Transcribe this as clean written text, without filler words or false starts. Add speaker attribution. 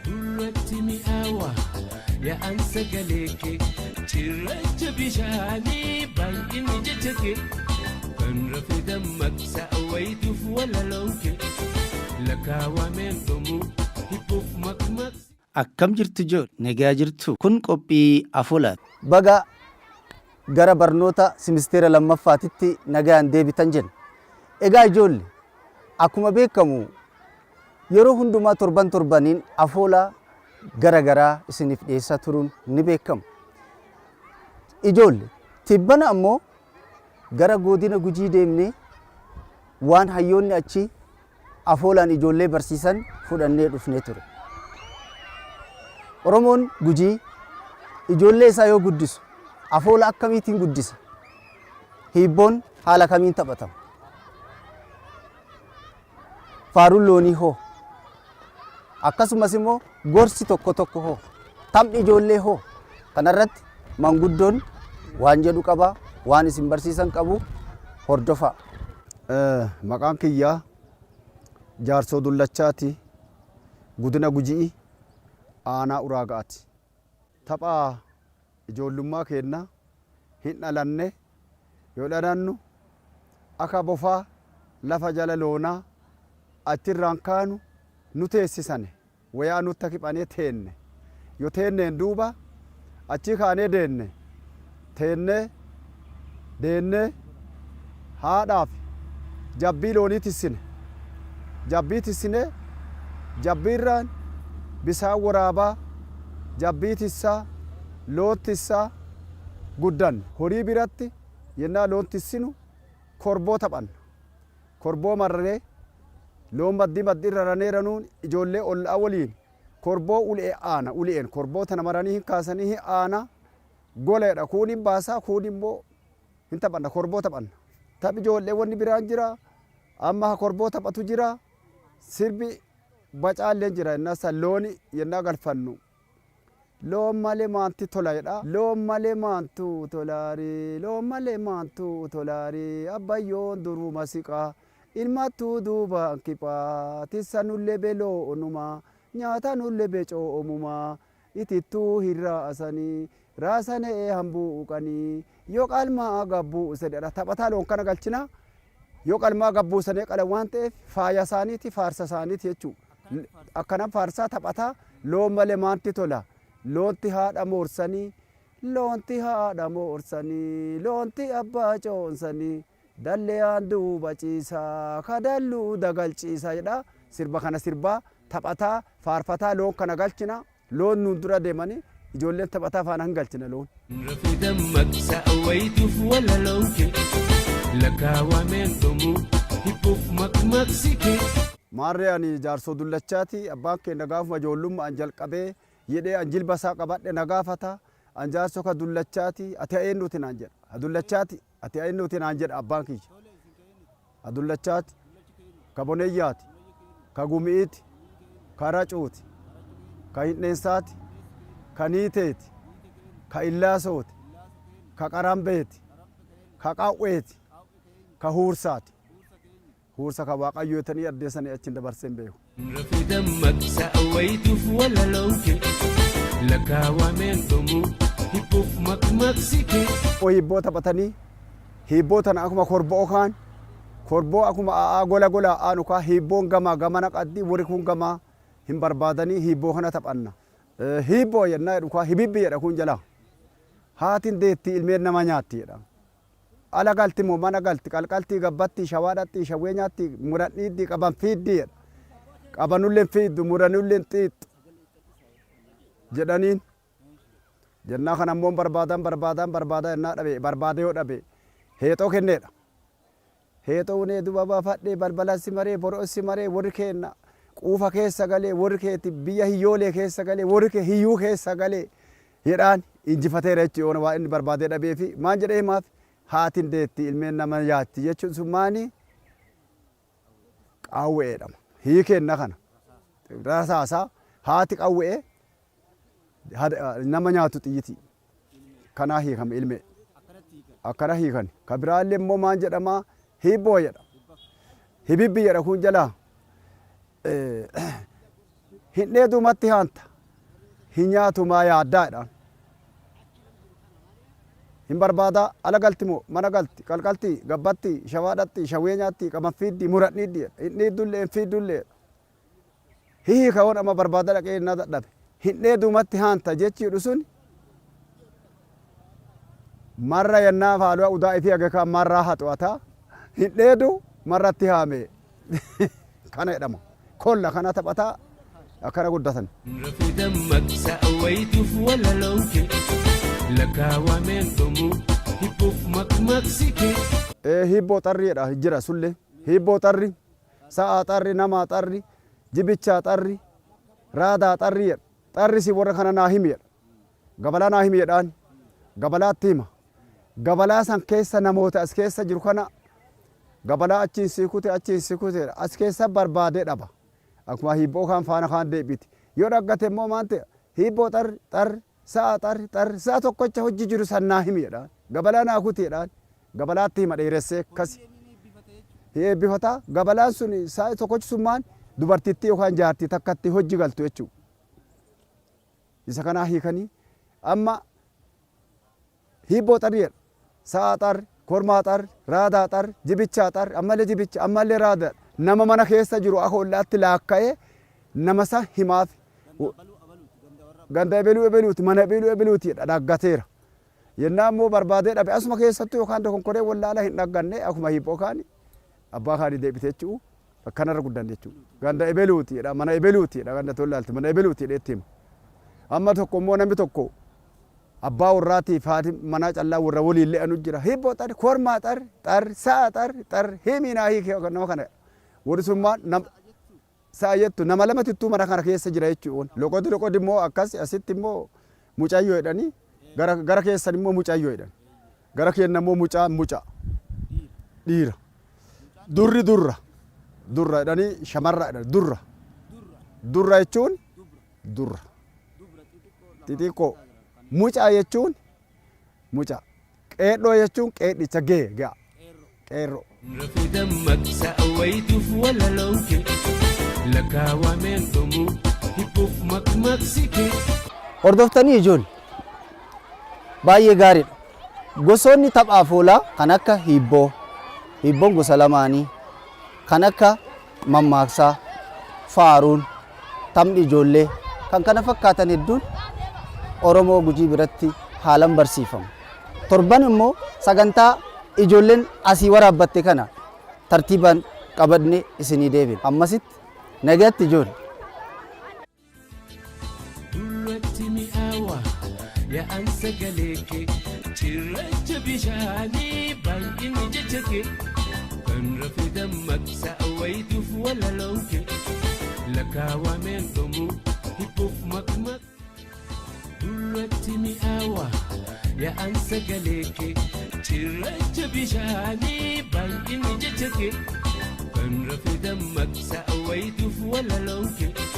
Speaker 1: Gurratti mi'aawa yaa'an sagalee kee cirracha bishaanii baay'inni jecha kee kan rafe dammaqsa wayituuf walaloon kee lakkaawameen dhumu hibbuuf maqmaqsi.
Speaker 2: Akkam jirtu ijoolle? Nagaa jirtuu? Kun qophii Afoolaati.
Speaker 3: Baga gara barnoota simisteera lammaffaatitti nagayaan deebitan jenna. Egaa ijoolle, akkuma beekamu Yeroo hundumaa torban torbaniin afoola gara garaa isiniif dhiyeessaa turuun ni beekama. Ijoolle, tibbana ammoo gara goodina Gujii deemnee waan hayyoonni achii afoolaan ijoollee barsiisan fudhannee dhufnee ture. Oromoon Gujii ijoollee isaa yoo guddisu afoola akkamiitiin guddisa? Hiibboon haala kamiin taphatama? Faaruun loonii hoo? Akkasumas immoo gorsi tokko tokko hoo? Taphni ijoollee hoo? Kanarratti manguddoon waan jedhu qaba, waan isin barsiisan qabu hordofaa.
Speaker 4: Maqaan kiyya Jaarsoo Dullachaati. Gudina Guji'i aanaa Uraaga'ati. Tapha ijoollummaa keenna hin dhalanne yoo dhalannu aka bofaa lafa jala loonaa achirraan kaanu nu teessisane wayaa nutta kiphanee teenne yo teenneen duuba achii kaanee deenne teennee deennee haadhaaf jabbii loonii tissine jabbii tissinee jabbiirraan bisaan woraabaa jabbii tissaa loon tissaa guddanne. Horii biratti yennaa loon tissinu korboo taphanna. Korboo marree loon maddii maddii raraneeranuun ijoollee ollaa woliin korboo ule'e aana ule'een korboo tana maranii hin kaasanii hin aana goleedha kuun hin baasaa kuun immoo hin taphanna korboo taphanna. Taphi ijoollee wonni biraan jira amma ha korboo taphatu jira sirbi bacaalleen jira yennaa san looni yennaa galfannu Loon malee maanti tola jedha. Loon malee maantu tolaari loon malee maantu tolaari abbayyoon duruma siqa ilmattuu duubaan kipha tissanullee beloonuma nyaatanullee becoomuma itittuu hin raasanii raasanee hambuuqanii yoo qalmaa gabbuuse jedha. Taphataa loon kana galchina yoo qalmaa gabbuusanee qalan waan ta'eef faaya isaaniiti faarsa isaaniiti jechuudha. Akkana faarsaa taphataa loon malee maanti tola loonti haadha moorsanii loonti haadha moorsanii loonti abbaa coonsanii dalleyaan duuba ciisaa ka dalluu dagalciisa jedha sirba kana sirbaa taphataa faarfataa loon kana galchina loon nuun dura deemanii ijoolleen taphataa faana hin galchina loon.
Speaker 1: Rafe dammaqsa wayituuf walaloon kee lakkaawameen dhumu hibbuuf maqmaqsi kee.
Speaker 4: Maarree ani Jaarsoo Dullachaati. Abbaan keenna gaafuma ijoollumma an jalqabee yedhee an jilba isaa qabadhe na gaafata. An Jaarsoo ka Dullachaati. Ati ha eennuuti naan jedha. Ha Dullachaati. Ati ha eennuuti naan jedha abbaan kiyya. Ha Dullachaati. Ka Boneyyaati. Ka Gumi'iiti. Ka Racuuti. Ka Hindheensaati. Ka Niiteeti. Ka Illaasooti. Ka Qarambeeti. Ka Qawweeti. Ka Huursaati. Huursa ka Waaqayyo jetanii addeessanii achiin dabarsee hin beeku.
Speaker 1: Rafe dammaqsa wayituuf walaloon kee lakkaawameen dhumu hibbuuf maqmaqsi kee.
Speaker 4: O hibboo taphatanii hiibboo tana akuma korbo'o kaan korboo akuma a'aa gola gola aanu kaa hiibboon gamaa gamana qaddi warri kun gamaa hin barbaadanii hiibboo kana taphanna. Hiibboo yennaa jedhu kaa hibibbi jedha kun jalaa. Haatin deettii ilmeen nama nyaatti jedha. Ala galti moo mana galti qalqaltii gabbattii shawaa dhaqxii shawwee nyaatti muran dhiiddii qaban fiiddii jedha. Qabanullee hin fiiddu muranullee hin xiixxu jedhaniin. Jennaa kana immoo barbaadan barbaadan barbaadan jennaa dhabe barbaadee yoo dhabe heexoo kenneedha. Heexoo unee duba baafadhee balbalan si maree boro'on si maree warri keenna quufa keessa galee warri keeti biyya hiyyoolee keessa galee warri kee hiyyuu keessa galee jedhaan injifateera jechuun yoona waa inni barbaadee dhabee fi maan jedhee himaaf haatin deetti ilmeen nama yaatti jechuun sun maani qawwee jedhama. Hiikeenna kana rasaasaa haati qawwee nama nyaatu xiyyitii kanaa hiikame ilmee akkana hiikan ka biraallee immoo maan jedhama hibboo jedha hibibbi jedha kun jalaa. Hin dheedumatti haanta hin nyaatumaa yaaddaa jedhaan. Hin barbaadaa ala galti moo mana galti qalqalti gabbatti shawaadhatti shawwee nyaatti qamanfiiddi muradhiiddi hin dhiiddullee hin fiiddullee. Hihi kawoon amma barbaada dhaqee innaa dadhabe. Hin dheedumatti haanta jechiidhu sun marra yennaa faaluwa udaa ifii agekaa marraa haxu'ataa hin dheedu marratti haame kana jedhama. Kolla kana taphataa akkana guddatan.
Speaker 1: Rafi dammaqsa wayituuf walalooke lakkaawameen dhumu hibbuuf maqmaqsike.
Speaker 4: Hibboo xarriidha jira sullee. Hibboo xarri, sa'aa xarri, namaa xarri, jibichaa xarri, raadaa xarri jedha. Xarri si warra kana naa himi jedha. Gabalaa naa himi jedhaan. Gabalaatti hima. Gabalaa san keessa namoota as keessa jiru kana gabalaa achiin sii kute achiin sii kute as keessa barbaadee dhaba. Akkuma hibboo kaan faana kaan deebiti. Yoo dhaggate immoo maan ta'e hibboo xarri xarri sa'a xarri xarri sa'a tokkocha hojii jiru san naa himi jedhaan. Gabalaa naa kuti jedhaan. Gabalaatti hima dheeressee akkasi. Eebbifataa gabalaan sun sa'a tokkochi sun maan dubartittii yookaan jaartii takkatti hojii galtu jechuudha. Isa kanaa hiikanii amma hibboo xarri jedha. Sa'a xarri, kormaa xarri, raadaa xarri, jibichaa xarri, ammallee jibicha, ammallee raadaa. Nama mana keessa jiru akka ollaatti laakka'ee nama isa himaaf. Ganda ebeluu ebeluuti, mana ebeluu ebeluuti jedha dhaggateera. Yennaa immoo barbaadee dhabe asuma keessattuu yookaan dokonkoree wallaala hin dhagganne akkuma hibboo kaani abbaa kaanii deebite jechuu akkanarra guddan jechuu. Ganda ebeluuti jedha, mana ebeluuti jedha, ganda tollaalti, mana ebeluuti jedhee itti hima. Amma tokko immoo namni tokko abbaa warraatiif haati manaa callaa warra waliin le'anu jira. Hibboo xarri, kormaa xarri, xarri, sa'a xarri, xarri, himi naa hiiki nama kana. Warri sun maal nam sa'a jettu nama lama tuttuu mana kana keessa jira jechuun. Loqodi loqodi immoo akkas asitti immoo mucayyoo jedhanii gara gara keessan immoo mucayyoo jedhan. Gara keenya immoo mucaa muca dhiira. Durri durra durra jedhanii shamarra jedhan durra. Durra jechuun durra. Xixiqqoo. Mucaa jechuun mucaa. Qeedhoo jechuun qeedhicha gee ga'a. Qeerroo.
Speaker 1: Rafi dammaqsa wayituuf walalooke lakkaawameen dhumu hibbuuf maqmaqsike.
Speaker 3: Hordoftanii ijoollee baay'ee gaariidha. Gosoonni tapha afoolaa kan akka hibboo, hibboon gosa lamaanii, kan akka mammaaksaa, faaruun, taphni ijoollee kan kana fakkaatan hedduun Oromoo Gujii biratti haalan barsiifamu. Torban immoo sagantaa ijoolleen asii waraabbatte kana tartiibaan qabadne isinii deebina. Ammasitti nagayatti ijoollee.
Speaker 1: Dullatti mi'aawa yaa'an sagalee kee cirracha bishaanii baay'inni jecha kee kan rafe dammaqsa wayituuf walalooke lakkaawameen dhumu hibbuuf maqmaq. Dullatti mi'aawa yaa'an sagalee kee cirracha bishaanii baay'inni jecha kee kan rafe dammaqsa wayituuf walalooke.